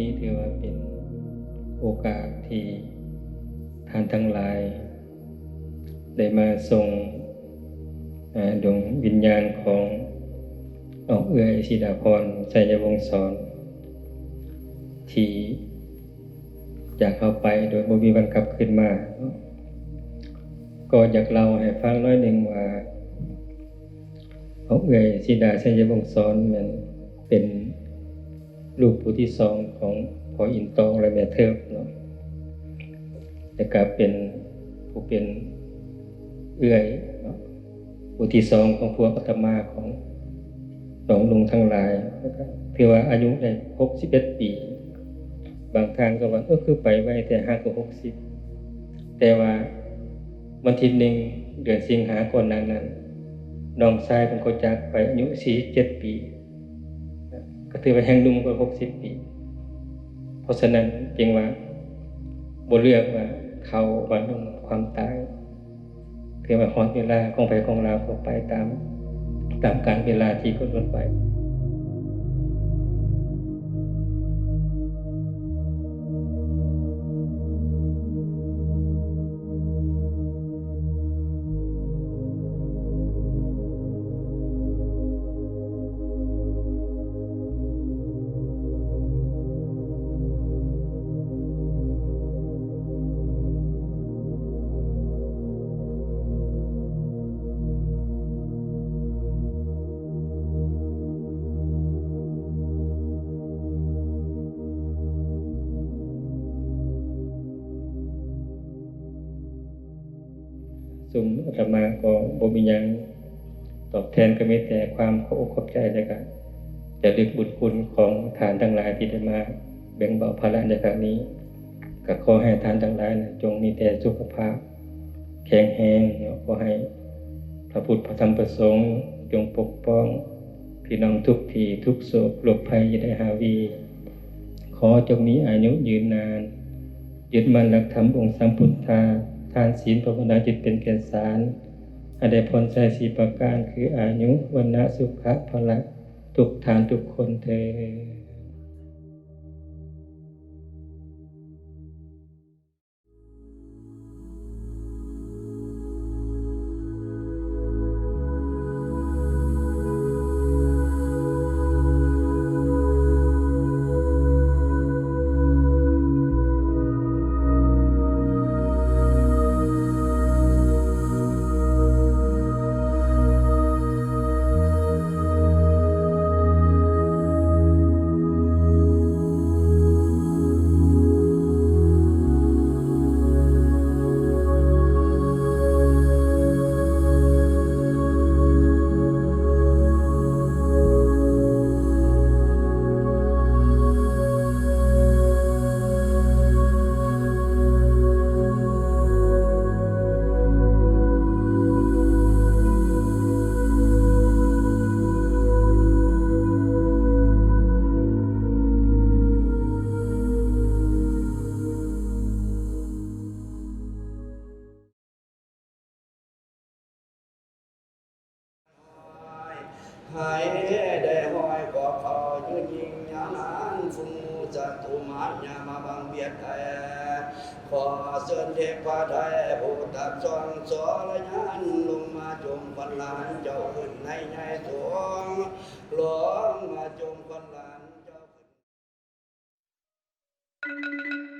ນີ້ຖືວ່າເປັນໂອກາດທີ່ທ່ານທັງຫຼາຍໄດ້ມາສົ່ງ ອາ ດວງວິນຍານຂອງນ້ອງເອື້ອຍ ສີດາພອນ ໄຊຍະວົງສອນ ທີ່ຈາກເຮົາໄປໂດຍບໍ່ມີວັນກັບຄືນມາເນາະ. ກໍຢາກເລົ່າໃຫ້ຟັງໜ້ອຍໜຶ່ງວ່າ ນ້ອງເອື້ອຍ ສີດາ ໄຊຍະວົງສອນ ແມ່ນເປັນລູກຜູ້ທີສອງຂອງພໍ່ອິນຕອງ ແລະ ແມ່ເທີບເນາະ ແລະ ກະເປັນຜູ້ເປັນເອື້ອຍເນາະ ຜູ້ທີສອງຂອງພວກອາດຕະມາ ຂອງນ້ອງລຸງທັງຫຼາຍ ແລ້ວກະຖືວ່າອາຍຸໄດ້ຫົກສິບເອັດປີ. ບາງທ່ານກໍວ່າ ເອີ ຄືໄປໄວແທ້ ຫາກໍຫົກສິບ. ແຕ່ວ່າວັນທີໜຶ່ງ ເດືອນສິງຫາ ກ່ອນໜ້ານັ້ນ ນ້ອງຊາຍເພິ່ນກໍຈາກໄປອາຍຸສີ່ສິບເຈັດປີ ກໍຖືວ່າແຮ່ງໜຸ່ມກວ່າຫົກສິບປີ. ເພາະສະນັ້ນຈຶ່ງວ່າບໍ່ເລືອກວ່າເຖົ້າວ່າໜຸ່ມ ຄວາມຕາຍ ຄືວ່າຮອດເວລາຂອງໃຜຂອງລາວ ກໍໄປຕາມ ຕາມການເວລາທີ່ກຳນົດໄວ້. ຊຸມອາດຕະມາກໍບໍ່ມີຫຍັງຕອບແທນ ກໍມີແຕ່ຄວາມຂອບອົກຂອບໃຈ ແລະ ກະຈະລຶກບຸນຄຸນຂອງທ່ານທັງຫຼາຍທີ່ໄດ້ມາແບ່ງເບົາພາລະໃນຄັ້ງນີ້. ກະຂໍໃຫ້ທ່ານທັງຫຼາຍນັ້ນ ຈົ່ງມີແຕ່ສຸຂະພາບແຂງແຮງເນາະ. ຂໍໃຫ້ພະພຸດ ພະທຳ ພະສົງ ຈົ່ງປົກປ້ອງພີ່ນ້ອງທຸກທີ່ທຸກໂສກ ໂລກໄພຢ່າໄດ້ຫາວີ. ຂໍຈົ່ງມີອາຍຸຍືນນານ ຍຶດໝັ້ນຫຼັກທຳອົງສຳພຸດທາ ທານ, ສິນ, ພາວະນາ ຍຶດເປັນແກ່ນສານ ໃຫ້ໄດ້ພອນໄຊສີ່ປະການ ຄືອາຍຸ ວັນນະ ສຸຂະ ພະລະ ທຸກທ່ານທຸກຄົນເທີ້ນ. ໃຫ້ໄດ້ຮ້ອຍກອບເຂົາຢູ່ຍິ່ງຍາວນານ ຊຸມໝູ່ສັດຕູມານ ຢ່າມາບັງບຽດໄດ້. ຂໍເຊີນເທບພະໄດ ຜູ້ຕັກສອງສອລະຍານ ລົງມາຈົ່ມຂວັນຫຼານເຈົ້າຂຶ້ນໃຫ້ໃຫຍ່ສູງ ລົງມາຈົ່ມຂວັນຫຼານເຈົ້າຂຶ້ນ.